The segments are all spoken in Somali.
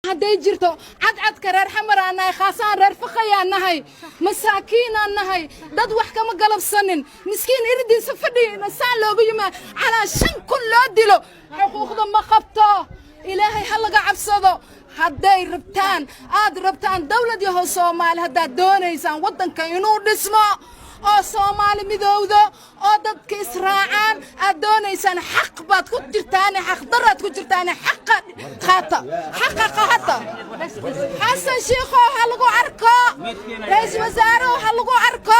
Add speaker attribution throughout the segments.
Speaker 1: Hadday jirto cadcadka reer Xamar aan nahay, khaasaan reer Faqayaan nahay, masaakiinaan nahay, dad wax kama galabsanin. Miskiin iridiisa fadhi saan loogu yimaa calaa 5000 loo dilo, xuquuqda ma qabto. Ilaahay ha laga cabsado. Hadday rabtaan, aad rabtaan dawlad yahow Soomaali, haddaad doonaysaan waddanka inuu dhismo oo Soomaali midowdo oo dadka israacaan aad doonaysaan, xaq baad ku jirtaane, xaqdaraad ku jirtaane, xaqa qaata, xaqa qaata. Xasan Shiikhow, ha lagu arko. Ra'iisul wasaaruhu ha lagu arko.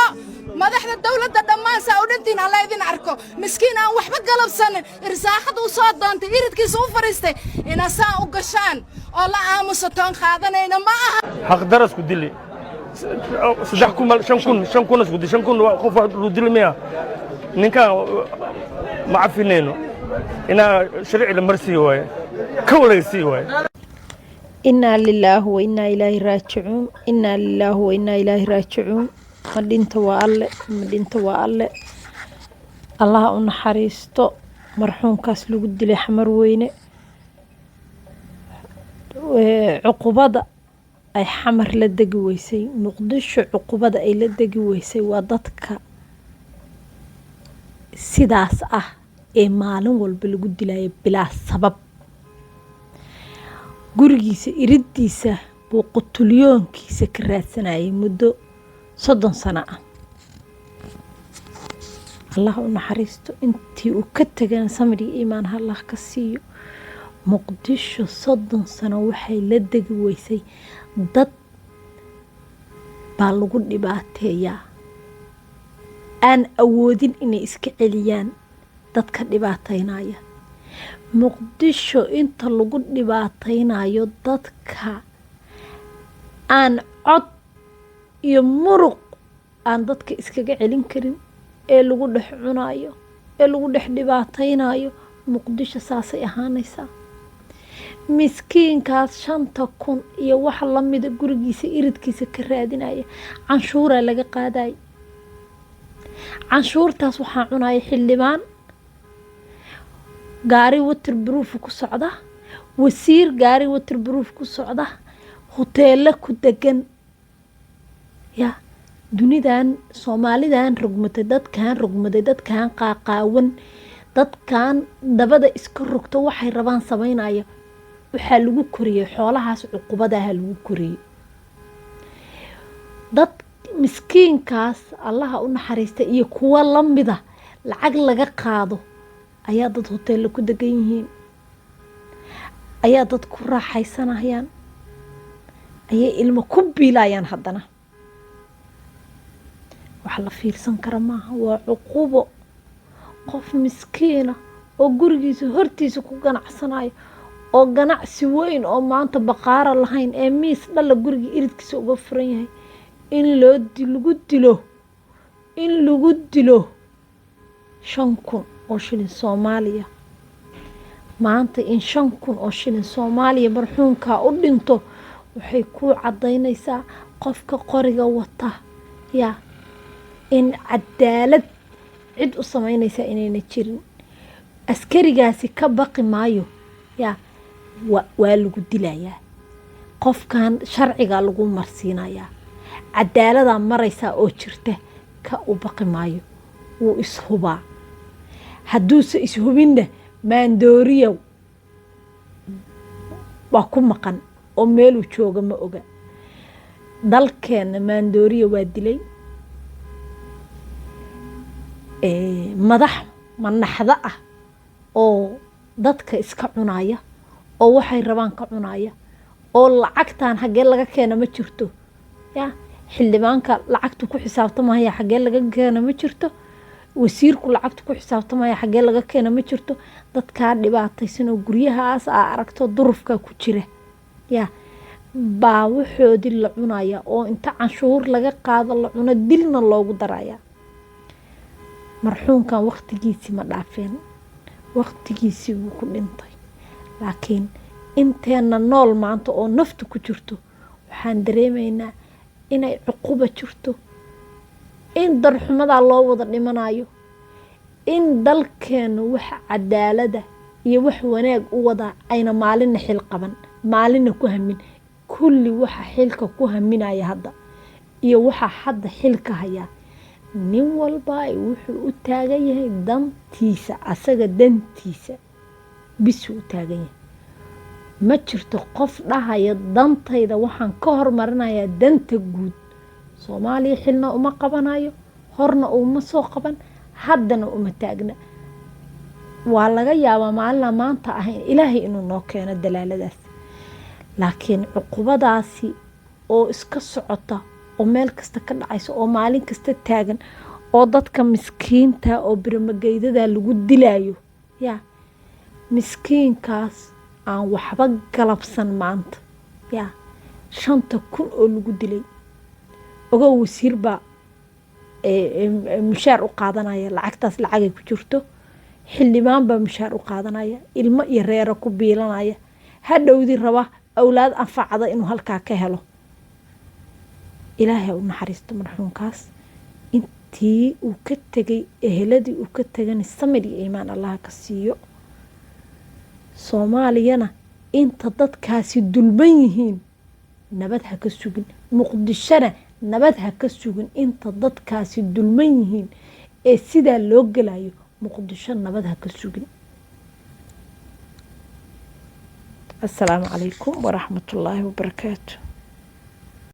Speaker 1: Madaxda dawladda dhammaan saa u dhantiin alla idin arko. Miskiin aan waxba galabsanin, irsaaqada u soo doontay, iridkiisa u fadhiistay, inaa saan u gashaan oo la aamusatoon qaadanayna ma aha.
Speaker 2: Xaqdaro isku dili 3000, 5000, 5000 isku dili, 5000 qof wax lagu dili miya? Ninkan ma cafinayno, inaa sharci la marsiiyo waaye, kow laga sii waaye.
Speaker 3: Innaa lilaahi wa innaa ilaahi raajicuun. Innaa lilaahi wa innaa ilaahi raajicuun. Ma dhinta waa Alle, ma dhinta waa Alle. Allaha u naxariisto marxuumkaas lagu dilay Xamar Weyne. Cuqubada ay Xamar la degi weysay, Muqdisho cuqubada ay la degi weysay, waa dadka sidaas ah ee maalin walba lagu dilayo bilaa sabab. Gurigiisa iridiisa buu qutulyoonkiisa ka raadsanayay muddo 30 sano ah. Allah u naxariisto intii uu ka tegana, samir iyo iimaan Allah ka siiyo. Muqdisho 30 sano waxay la degi weysay dad baa lagu dhibaateeyaa aan awoodin inay iska celiyaan dadka dhibaateynaya. Muqdisho inta lagu dhibaateynayo dadka aan cod iyo muruq aan dadka iskaga celin karin ee lagu dhex cunayo ee lagu dhex dhibaateynayo, Muqdisho saasay ahaanaysaa. Miskiinkaas 5000 iyo wax lamida gurigiisa iridkiisa ka raadinaya, canshuuraa laga qaadaya. Canshuurtaas waxaa cunaya xildhibaan gaari waterproof ku socda, wasiir gaari waterproof ku socda, huteelo ku degan. Ya dunidan Soomaalidan rogmatay, dadkan rogmaday, dadkan qaaqaawan, dadkan dabada iska rogto, waxay rabaan sameynaya, waxaa lagu koriyey xoolahaas, cuqubadaha lagu koriyey. Dad miskiinkaas, Allaha u naxariista, iyo kuwo lamida lacag laga qaado ayaa dad hoteella ku degan yihiin, ayaa dad ku raaxaysanayaan, ayay ilmo ku biilayaan. Haddana wax la fiirsan kara maaha, waa cuqubo. Qof miskiina oo gurigiisa hortiisa ku ganacsanayo, oo ganacsi weyn oo maanta baqaara lahayn ee miis dhalla guriga iridkiisa uga furan yahay, in loo lagu dilo, in lagu dilo 5000 oo shilin Soomaaliya. Maanta in 5000 oo shilin Soomaaliya marxuumkaa u dhinto waxay kuu caddaynaysaa qofka qoriga wata yaa in cadaalad cid u sameynaysaa inayna jirin. Askarigaasi ka baqi maayo, yaa waa lagu dilayaa. Qofkan sharcigaa lagu marsiinayaa, cadaaladaa maraysaa oo jirta. Ka u baqi maayo, wuu ishubaa. Hadduuse ishubinna, maandooriyow waa ku maqan oo meeluu jooga ma oga. Dalkeenna maandooriya waa dilay. Madax manaxdo ah oo dadka iska cunaya oo waxay rabaan ka cunaya, oo lacagtan xaggee laga keena ma jirto. Ya xildhibaanka lacagtu ku xisaabtamaya xaggee laga keena ma jirto. Wasiirku lacagtu ku xisaabtamaya xaggee laga keena ma jirto. Dadkaa dhibaataysan oo guryahaas aa aragto durufka ku jira ya baa waxoodii la cunaya, oo inta canshuur laga qaado la cuno, dilna loogu daraya. Marxuumkan waqtigiisii ma dhaafeen, waqtigiisii wuu ku dhintay, laakiin inteena nool maanta oo naftu ku jirto waxaan dareemaynaa inay cuquba jirto, in darxumadaa loo wada dhimanayo, in dalkeenu wax cadaalada iyo wax wanaag u wadaa ayna maalinna xil qaban. Maalinna ku hamin. Kulli waxa xilka ku haminaya hadda iyo waxa hadda xilka hayaa, nin walba wuxuu u taagan yahay dantiisa, asaga dantiisa bisuu u taagan yahay. Ma jirto qof dhahaya dantayda waxaan ka hormarinayaa danta guud. Soomaaliya xilna uma qabanayo, horna uma soo qaban, haddana uma taagna. Waa laga yaabaa maalina maanta ahayn Ilaahay inuu noo keeno dalaaladaas, laakiin cuqubadaasi oo iska socota oo meel kasta ka dhacaysa oo maalin kasta taagan oo dadka miskiinta oo birmageydada lagu dilaayo, yaa miskiinkaas aan waxba galabsan maanta, yaa 5000 oo lagu dilay. Ogow, wasiir baa mushaar u qaadanaya, lacagtaas lacagay ku jirto. Xildhibaan baa mushaar u qaadanaya, ilmo iyo reero ku biilanaya, hadhowdii raba awlaad anfacda inuu halkaa ka helo. Ilaahay u naxariisto marxuumkaas, intii uu ka tegay, eheladii uu ka tegana samir iyo iimaan Allaha ka siiyo. Soomaaliyana inta dadkaasi dulman yihiin nabad ha ka sugin. Muqdishona nabad ha ka sugin. Inta dadkaasi dulman yihiin ee sidaa loo gelayo, Muqdisho nabad ha ka sugin. Assalaamu calaykum waraxmatullaahi wabarakaatu.